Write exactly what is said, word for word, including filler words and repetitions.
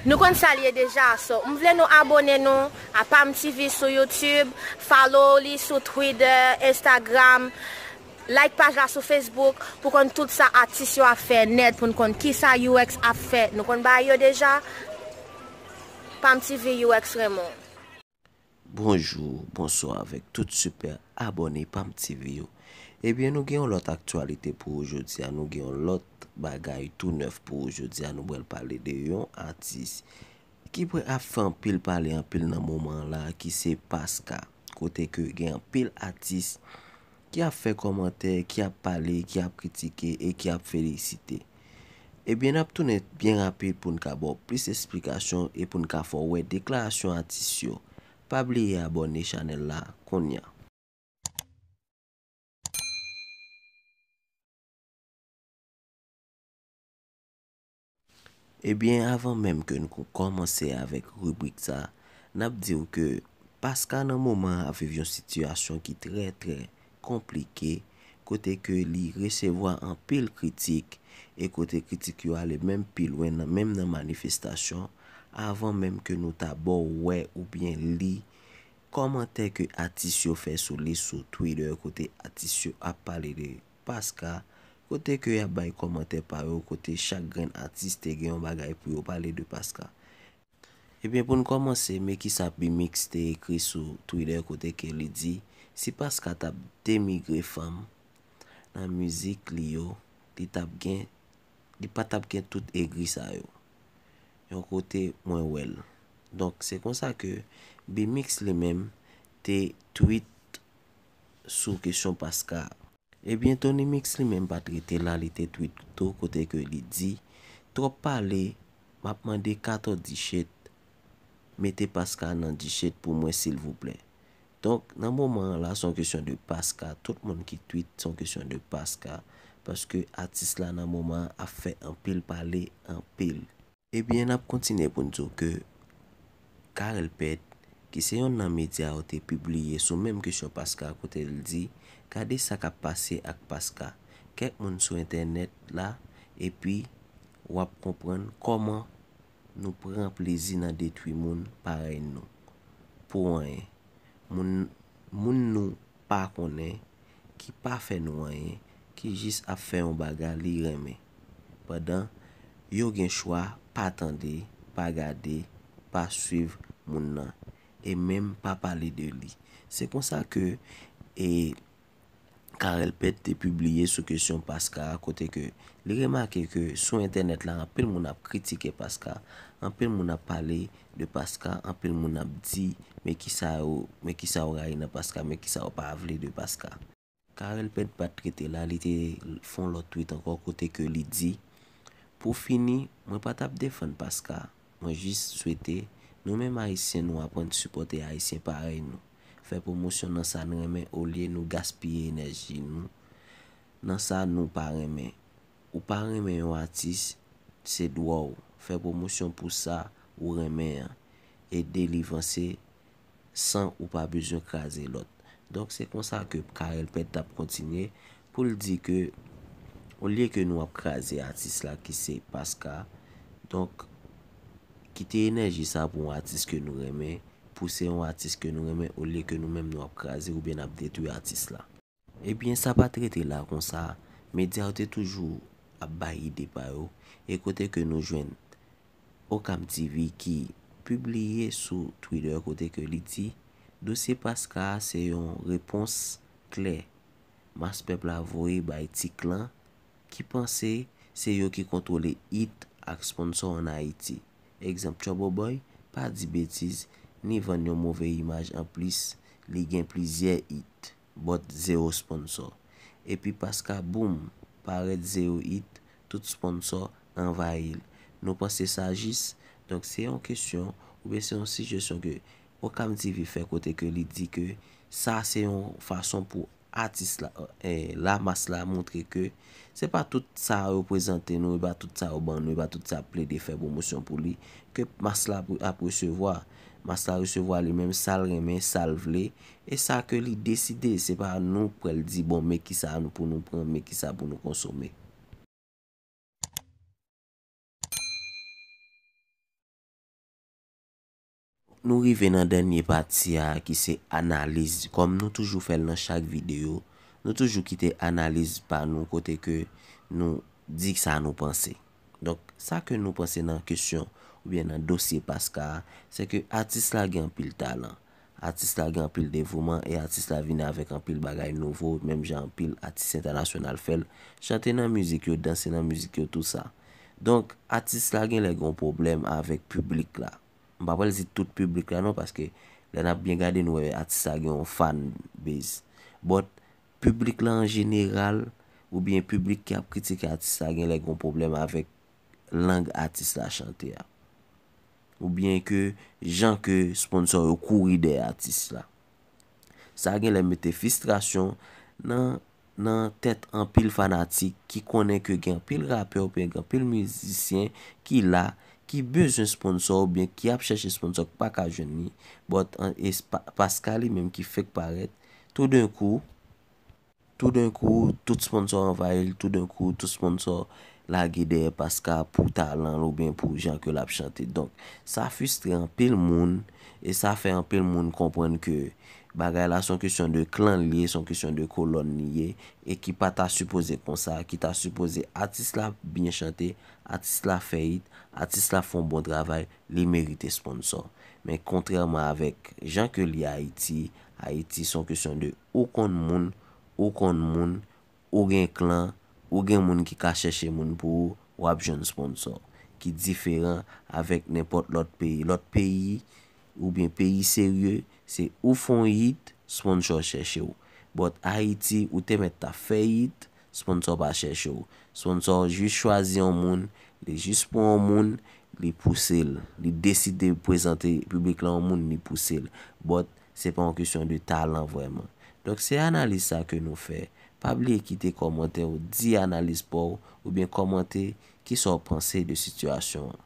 Nou konn sa l ye deja, so m vle nou abone nou a Pam T V sou YouTube, follow li sou Twitter, Instagram, like paj la sou Facebook pou konn tout sa atis yo ap fè nèt, pou n konn kisa U X ap fè. Nou konn bagay yo deja. Pam T V, U X renmen w. Bonjou, bonswa avèk tout sipè abòne Pam T V yo. Ebyen, nou gen yon lòt aktyalite pou ou jodi a, nou gen yon lòt bagay tou nèf pou ou jodi a, nou pral pale de yon atis ki pre ap fè anpil pale anpil nan moman an la, ki se Paska, kote ke gen anpil atis ki ap fè kòmantè, ki ap pale, ki ap kritike e ki ap felisite. Ebyen, n ap tounen byen rapid pou n ka ba w plis esplikasyon e pou n ka fè w wè deklarasyon atis yo. Pa bliye abòne chanèl la kounye a. Ebyen, avan menm ke nou kòmanse avèk ribrik sa, n ap di w ke Paska nan moman an ap viv yon sitiyasyon ki trè, trè konplike, kote ke li resevwa anpil kritik, e kote kritik yo ale menm pi lwen nan, menm nan manifestasyon, avan menm ke nou ta ba w wè oubyen li kòmantè ke atis yo fè sou li sou Twitter, kote atis yo ap pale de Paska, kote ke y ap bay kòmantè pa yo, kote chak grenn atis te gen yon bagay pou yo pale de Paska. Ebyen, pou n kòmanse, men kisa Bmix te ekri sou Twitter, kote ke li di, si Paska t ap denigre fanm nan mizik li yo, li t ap gen, li pa t ap gen tout egri sa yo. Yon kote mwen wè l. Donk, se konsa ke Bmix li menm te tweet sou kesyon Paska a. Ebyen, Tony Mix li menm pa t rete la, li te tweet tou, kote ke li di, twòp pale, m ap mande katò dichet, mete Paska nan dichet pou mwen silvouplè. Donk, nan moman an la, se yon kesyon de Paska, tout moun ki tweet, se yon kesyon de Paska, paske atis la nan moman an ap fè anpil pale, anpil. Ebyen, n ap kontinye pou n di w ke Carel Pèt, ki se yonn nan medya yo te pibliye sou menm kesyon Paska, kote l di, gade sa k ap pase ak Paska. Kèk moun sou entènèt la, epi w ap konprann kòman nou pran plezi nan detwi moun parèy nou. Pou anyen. Moun, moun nou pa konnen, ki pa fè nou anyen, ki jis ap fè yon bagay li renmen. Pandan yo gen chwa pa tande, pa gade, pa swiv moun nan, e menm pa pale de li. Se konsa ke, e, Carel Pèt te pibliye sou kesyon Paska a, kote ke li remake ke sou entènèt la, anpil moun ap kritike Paska, anpil moun ap pale de Paska, anpil moun ap di, men kisa yo, men kisa yo rayi nan Paska, men kisa yo pa vle de Paska. Carel Pèt pa t rete la, li te fè yon lòt tweet ankò, kote ke li di, pou fini, mwen pa t ap defann Paska, mwen jis swete nou menm Ayisyen nou aprann sipòte Ayisyen parèy nou, fè pwomosyon nan sa n renmen olye nou gaspiye enèji nou nan sa nou pa renmen. Ou pa renmen yon atis, se dwa w, fè pwomosyon pou sa ou renmen an, ede li vanse san ou pa bezwen kraze lòt. Donk, se konsa ke Carel Pèt t ap kontinye pou l di ke, olye ke nou ap kraze atis la ki se Paska, donk, kite enèji sa pou yon atis ke nou renmen, pouse yon atis ke nou renmen, olye ke nou menm nou ap kraze oubyen n ap detwi atis la. Ebyen, sa pa t rete la konsa, medya yo te toujou ap bay ide pa yo, e kote ke nou jwenn Okam T V ki pibliye sou Twitter kote ke li di, dosye Paska a se yon repons klè mas pèp la voye bay ti klan ki panse se yo ki kontwole it ak sponsò ann Ayiti. Egzanp, Trouble Boy pa di betiz, ni vann yon move imaj, anplis, li gen plizyè it, but zewo sponsò. Epi Paska boom, parèt zewo it, tout sponsò anvayi l. Nou panse sa jis? Donk, se yon kesyon, oubyen se yon sijesyon ke Okam T V fè kote ke li di ke sa se yon fason pou atis la, eh, lamas la montre ke se pa tout sa yo prezante nou, e pa tout sa yo ban nou, e pa tout sa ap plede fè pwomosyon pou li, ke mas la ap, ap resevwa. Mas la resevwa li menm sa l renmen, sa l vle, e sa ke li deside, se pa nou k pral di, bon, men kisa nou pou nou pran, men kisa pou nou konsome. Nou rive nan dènye pati a ki se analiz. Kòm nou toujou fè l nan chak videyo, nou toujou kite analiz pa nou kote ke nou di sa nou panse. Donk, sa ke nou panse nan kesyon oubyen nan dosye Paska a, se ke atis la gen anpil talan. Atis la gen anpil devouman e atis la vini avèk anpil bagay nouvo, menm jan anpil atis entènasyonal fè l, chante nan mizik yo, danse nan mizik yo, tou sa. Donk, atis la gen lè gen yon pwoblèm avèk piblik la. M pa pral di tout piblik la non, paske lè n ap byen gade, nou wè atis la gen yon fan base. But piblik la an jeneral, oubyen piblik ki ap kritike atis la, gen lè gen yon pwoblèm avèk lang atis la chante a. Oubyen ke jan ke sponsò yo kouri dèyè atis la. Sa gen lè mete fristrasyon nan, nan tèt anpil fanatik ki konnen ke gen anpil rapè oubyen gen anpil mizisyen ki la, ki bezwen sponsò oubyen ki ap chèche sponsò k pa ka jwenn li. But, an, e pa, Paska li menm ki fèk parèt, toudenkou, toudenkou, tout sponsò anvayi l, toudenkou, tout sponsò lage dèyè Paska pou talan l oubyen pou jan ke l ap chante. Donk, sa fristre anpil moun, e sa fè anpil moun konprann ke bagay la se yon kesyon de klan l ye, se yon kesyon de kolòn li ye, e ki pa ta sipoze konsa, ki ta sipoze atis la byen chante, atis la fè hit, atis la fè yon bon travay, li merite sponsò. Men kontrèman avèk jan ke l ye Ayiti, Ayiti se yon kesyon de ou konn moun, ou konn moun, ou gen klan, ou gen moun ki ka chèche moun pou ou, w ap jwenn sponsò, ki diferan avèk nenpòt lòt peyi. Lòt peyi, oubyen peyi serye, se ou fè yon hit, sponsò chèche w. But Ayiti, ou te mèt ta fè hit, sponsò pa chèche w. Sponsò jis chwazi yon moun, li jis pran yon moun, li pouse l, li deside prezante piblik la yon moun, li pouse l. But se pa yon kesyon de talan vrèman. Donk, se analiz sa ke nou fè. Pa bliye kite kòmantè w, di analiz pa w, oubyen kòmante kisa w panse de sitiyasyon an.